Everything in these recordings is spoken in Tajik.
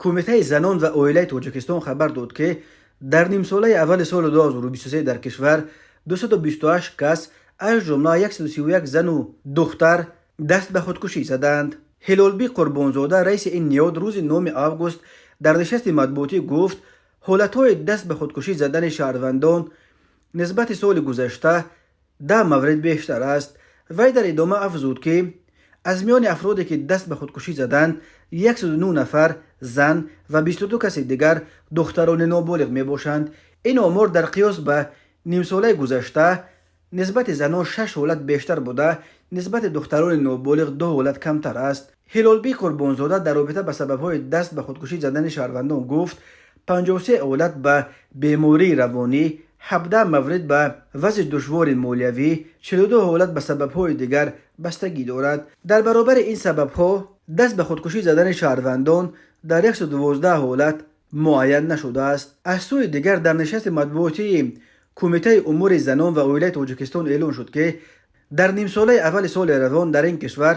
Кумитаи занон ва оилаи Тоҷикистон хабар дод, ки дар нимсолаи аввали соли 2023 дар кишвар 228 кас, аз ҷумла 131 зану духтар, даст ба худкушӣ заданд. Ҳилолбӣ Қурбонзода, раиси ин ниҳод, рӯзи 9 август дар нишасти матбуотӣ гуфт, ҳолатҳои даст ба худкушӣ задани шаҳрвандон нисбати соли гузашта 10 маврид бештар аст. Вай дар идома афзуд, ки аз миёни афроде, ки даст ба худкушӣ заданд, 109 нафар зан ва 22 каси дигар духтарони ноболиғ мебошанд. Ин омор дар қиёс ба нимсолаи гузашта нисбати занон шаш ҳолат бештар буда, нисбати духтарони ноболиғ ду ҳолат камтар аст. Ҳилолбӣ Қурбонзода дар робита ба сабабҳои даст ба худкушӣ задани шаҳрвандон гуфт, 53 ҳолат ба бемории равонӣ, 17 маврид ба вазъи душвори молиявӣ, 42 ҳолат ба сабабҳои дигар бастагӣ дорад. Дар баробари ин сабабҳо даст ба худкушӣ задани шаҳрвандон дар 112 ҳолат муайян нашудааст. Аз сӯи дигар, дар нишасти матбуотии Кумитаи умури занон ва оилаи Тоҷикистон эълон шуд, ки дар нимсолаи аввали соли равон дар ин кишвар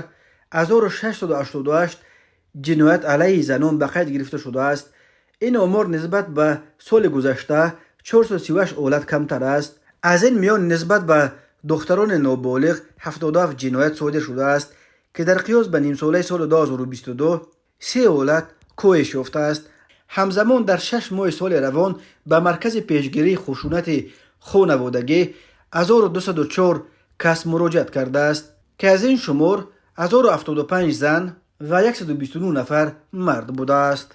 1688 ҷиноят алайҳи занон ба қайд гирифта шудааст. Ин омор нисбат ба соли гузашта 438 ҳолат камтар аст. Аз ин миён нисбат ба духтарони ноболиғ 77 ҷиноят содир шудааст, ки дар қиёс ба нимсолаи соли 2022 се ҳолат коҳиш ёфтааст. Ҳамзамон дар 6 моҳи соли равон ба маркази пешгирии хушунати хонаводагӣ 1204 кас муроҷиат кардааст, ки аз ин шумор 1075 зан ва 129 нафар мард будааст.